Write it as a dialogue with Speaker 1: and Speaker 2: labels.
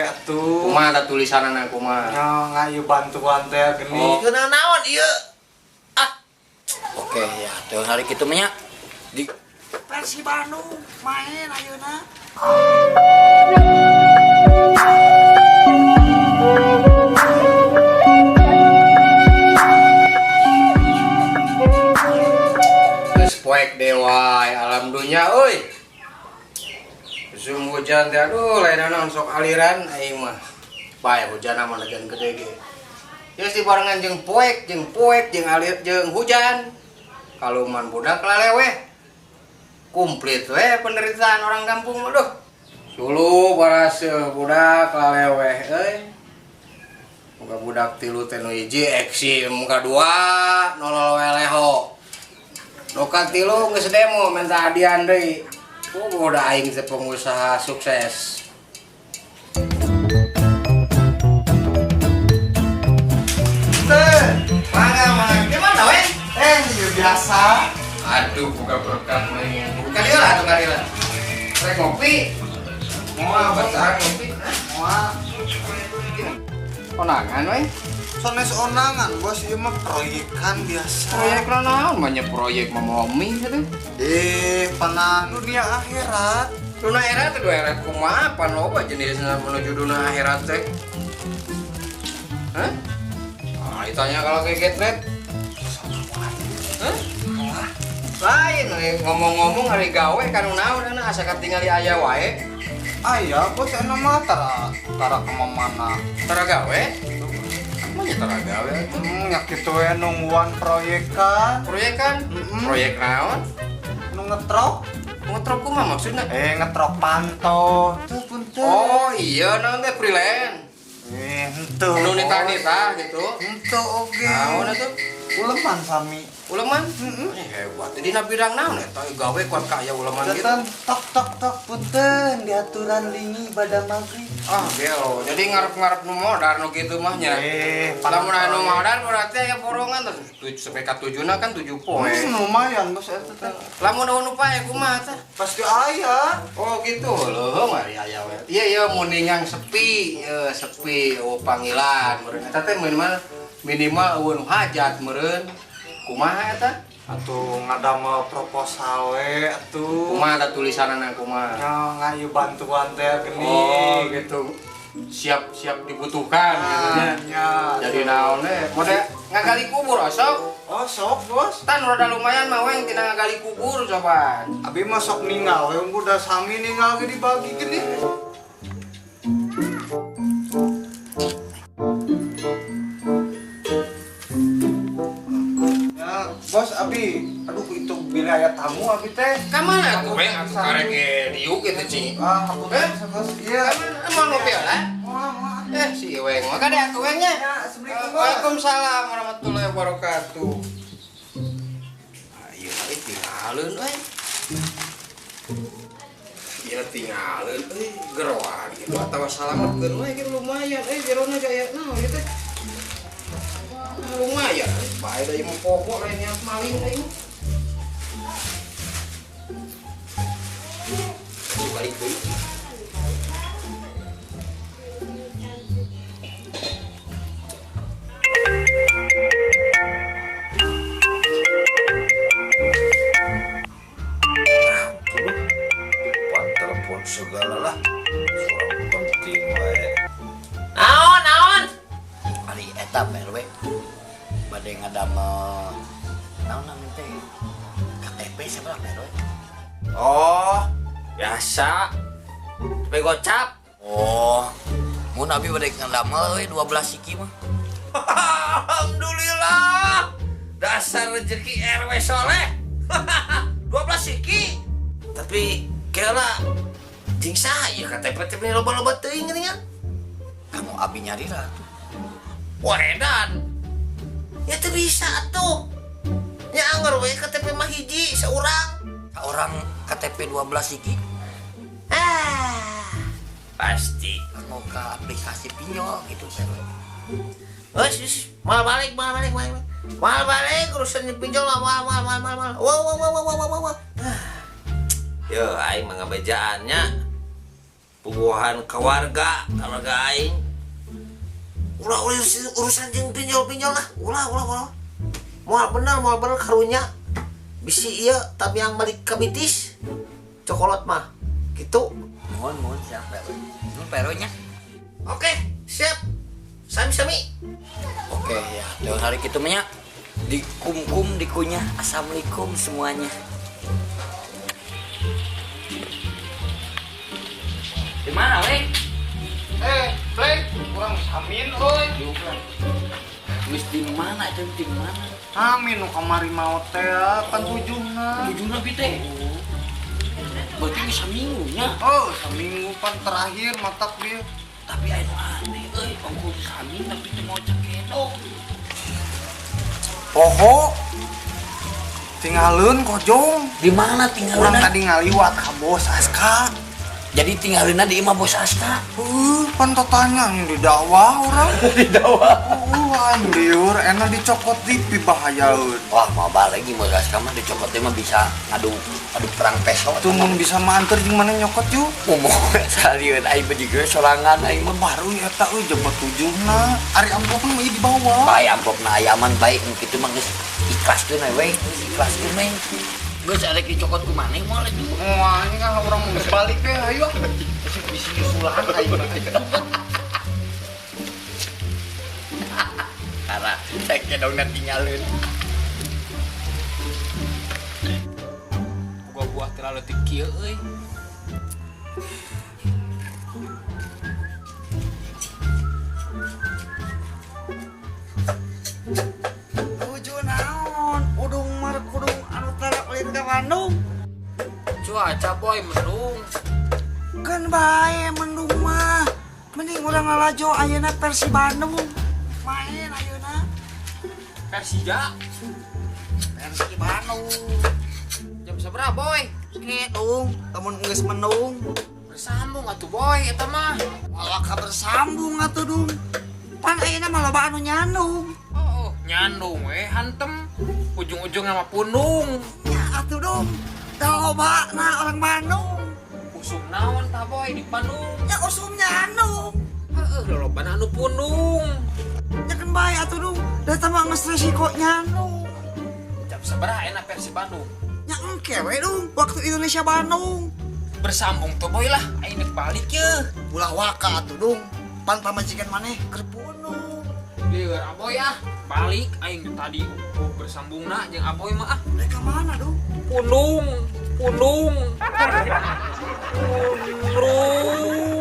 Speaker 1: atuh.
Speaker 2: Kumaha tah tulisanana kumaha?
Speaker 1: Nya ngayu bantuan teh geni.
Speaker 2: Oh.
Speaker 3: Kenal naon ieu? Ah,
Speaker 4: Oke ya, tuh hari kitu mah nya. Di
Speaker 5: Persib Bandung main ayeuna.
Speaker 2: Geus poek dewa alam dunya euy. Zoom hujan teh aduh lain naon sok aliran aing mah. Bae hujan mah hujan gede ge. Geus dibarengan jeung poek jeung alir jeung hujan. Kaluman budak laleweh. Komplit we penderitaan orang kampung mah duh. Sulu baraseuh budak laleweh euy. Muka budak tilu teh nu hiji eksim, muka dua nolol weleho. Nuka tilu geus demo minta hadiah deui. Oh, udah aing teh pengusaha sukses.
Speaker 1: Teh,
Speaker 2: Mangga mangga. Gimana we?
Speaker 1: Ieu biasa.
Speaker 2: Aduh, buka berkat we. Buka dia lah tuh lah. Rek ngopi. Moal betah ngopi.
Speaker 1: Moal.
Speaker 2: Konangan we.
Speaker 1: Sanes onangan, bos ieu mah proyekan biasa.
Speaker 2: Proyek naon banyak proyek momi gitu.
Speaker 1: Panan dunia akhirat.
Speaker 2: Dunia akhirat teh dua akhirat kumaha pan loba jenisna menuju dunia akhirat teh. Hah? Ah, ditanya kalau kayak getret. Hah? Lain we, ngomong-ngomong hari gawe kan naon enak asa katingali aya wae.
Speaker 1: Aya, bos anu mah tara tara kemana.
Speaker 2: Tara gawe? Emangnya tara gawe atuh?
Speaker 1: Nya kitu we nungguan proyekan.
Speaker 2: Proyek kan?
Speaker 1: Mm-mm.
Speaker 2: Proyek naon?
Speaker 1: Nu ngetrok.
Speaker 2: Ngetrok kumaha maksudna?
Speaker 1: Ngetrok panto. Tuh punten.
Speaker 2: Oh iya naon teh freelance.
Speaker 1: Henteu.
Speaker 2: Nu nitah-nitah gitu.
Speaker 1: Henteu oge.
Speaker 2: Naon atuh?
Speaker 1: Uleman sami.
Speaker 2: Uleman? Hebat. Dina bidang naon eta gawe kuat ka aya uleman gitu.
Speaker 1: Jantan tok tok tok punten diaturan lingi pada maghrib.
Speaker 2: Ah, gelo. Jadi ngarep-ngarep nu modar nu kitu mah nya. Lamun aya nu modar berarti aya borongan teh sampai ka tujuna kan 7 poe.
Speaker 1: Lumayan bos eta teh.
Speaker 2: Lamun eueuh nu pae kumaha tah?
Speaker 1: Pasti aya.
Speaker 2: Oh gitu leuheung ari aya we. Iya iya muningang sepi, ye sepi eueuh panggilan meureun. Eta teh minimal minimal eueuh nu hajat meureun. Kumaha eta?
Speaker 1: Atuh ngadamel proposal we atuh.
Speaker 2: Kumaha tah tulisanana kumaha?
Speaker 1: Nya ngayu bantuan teh geni.
Speaker 2: Oh gitu. Siap-siap dibutuhkan gitu nya.
Speaker 1: Nya.
Speaker 2: Jadi naon we? Mode ngagali kubur osok.
Speaker 1: Oh sok bos.
Speaker 2: Tan rada lumayan mah weng tina ngagali kubur coba.
Speaker 1: Abi mah sok ninggal we unggul da sami ninggal ge dibagi gini. Ya, bos abi, aduh itu bila aya tamu abi teh.
Speaker 2: Ka mana tuh weng atuh karek ge diuk gitu cing.
Speaker 1: Ah, aku
Speaker 2: Eh?
Speaker 1: bos. Iya.
Speaker 2: Emang ngopi lah?
Speaker 1: Moal, moal.
Speaker 2: Si Weng mah kade atuh wengnya.
Speaker 1: Ya, assalamualaikum, Bos.
Speaker 2: Waalaikumsalam warahmatullahi wabarakatuh. Ayo, euy tinggalin euy. Ieu tinggalin euy geroan gitu atawa salametkeun we gitu lumayan euy jerona gaya naon ieu teh. Ah, lumayan euy bae da ieu mah poho lain niat maling euy. Balik deui.
Speaker 3: depan telepon segala lah. Suara penting wae. Naon, naon?
Speaker 4: Ari eta Pak RW bade ngadamel naon namanya teh KTP sebelah Pak RW.
Speaker 3: Oh, biasa. Tapi gocap.
Speaker 4: Oh, mun abi bade ngadamel we 12 siki mah.
Speaker 3: Alhamdulillah. Dasar rezeki RW soleh. 12 siki. Tapi kela jeung saya KTP teh meni loba-loba teuing geuningan.
Speaker 4: Kamu abi nyari lah tuh.
Speaker 3: Wah edan. Ya teu bisa atuh. Ya anger we KTP mah hiji seurang.
Speaker 4: Orang KTP 12 siki
Speaker 3: Ah. Pasti.
Speaker 4: mau ke aplikasi pinjol gitu Pak RW.
Speaker 3: Wes, wes, mal balik, mal balik, mal balik. Mal balik urusan pinjol lah, mal, mal, mal, mal, mal. Wow, wow, wow, wow, wow, wow, wow. Yo, aing mah ngabejaannya. Puguhan ka warga, ka warga aing. Ulah urusan jeung pinjol-pinjol lah. Ulah ulah ulah. Moal bener karunya. Bisi ieu tapi yang balik ke bitis. Cokolot mah. Gitu.
Speaker 4: Mohon mohon siap Pak RW. Nuhun Pak RW nya.
Speaker 3: Oke, siap. Sami-sami.
Speaker 4: Oke ya, tuh hari kitu mah nya. Dikumkum dikunyah. Assalamualaikum semuanya. Di mana, weh?
Speaker 2: Play, kurang amin euy.
Speaker 4: Geus di mana itu di mana?
Speaker 1: Amin nu kamari maot teh pan tujuhna.
Speaker 4: Tujuhna bi teh. Berarti geus saminggu nya.
Speaker 1: Oh, saminggu pan terakhir matak dia.
Speaker 4: Tapi aya nu aneh euy, ongkoh samin tapi teu mau cekedok.
Speaker 1: Poho. Tinggalin kojong.
Speaker 4: Di mana
Speaker 1: Urang
Speaker 4: tinggalin?
Speaker 1: tadi ngaliwat ka bos Aska.
Speaker 4: Jadi tinggalin di imah bos Aska.
Speaker 1: Pan tatanya yang didakwah urang.
Speaker 4: Didawa.
Speaker 1: Aing liur enak dicokot TV bahayaeun.
Speaker 4: Wah, mau balik lagi bos Aska mah dicokot mah bisa ngadu ngadu perang peso.
Speaker 1: Tuh mun bisa manter jeung mana nyokot yuk.
Speaker 4: Ngomong salieun aing mah juga sorangan aing mah.
Speaker 1: Baru eta euy jabat tujuhna. Ari amplopna mah ieu dibawa.
Speaker 4: Bae amplopna ayaman bae nu kitu mah geus ikhlaskeun we, geus ikhlaskeun we. Geus arek dicokot ku maneh moal itu.
Speaker 1: Wah, ini kan orang mau balik deh, ayo. Bisi nyusulan aing.
Speaker 4: Karena cekedongna tinggalin.
Speaker 2: Gua buah terlalu kieu euy.
Speaker 5: Tujuh naon, udung markudung anu tara ulin ka Bandung.
Speaker 2: Cuaca boy mendung.
Speaker 5: Keun bae mendung mah. Mending urang lalajo ayeuna Persib Bandung. Main ayeuna
Speaker 2: Persija
Speaker 5: Persib Bandung.
Speaker 2: jam sabaraha boy?
Speaker 5: Kedung, lamun geus mendung.
Speaker 2: Bersambung atuh boy eta mah.
Speaker 5: Moal ka bersambung atuh dung. Pan ayeuna mah loba anu nyandung.
Speaker 2: Oh, nyandung we hantem. Ujung-ujungnya mah pundung.
Speaker 5: Nya atuh dung. Da loba na orang Bandung.
Speaker 2: Usum naon tah boy di Bandung.
Speaker 5: Nya usum nyandung.
Speaker 2: Heeh, lolobana anu pundung.
Speaker 5: Nya keun bae atuh dung. Da eta mah geus resiko nyandung.
Speaker 2: Jam sabaraha enak Persib Bandung?
Speaker 5: Nya engke we dung waktu Indonesia Bandung.
Speaker 2: Bersambung tuh boy lah, aing dek balik ye.
Speaker 5: Ulah waka atuh dung. Pan pamajikan maneh keur pundung.
Speaker 2: Lieur aboy ah, balik aing tadi oh, bersambungna jeung aboy mah ah.
Speaker 5: Rek ka mana dung?
Speaker 2: Pundung, pundung. Pundung.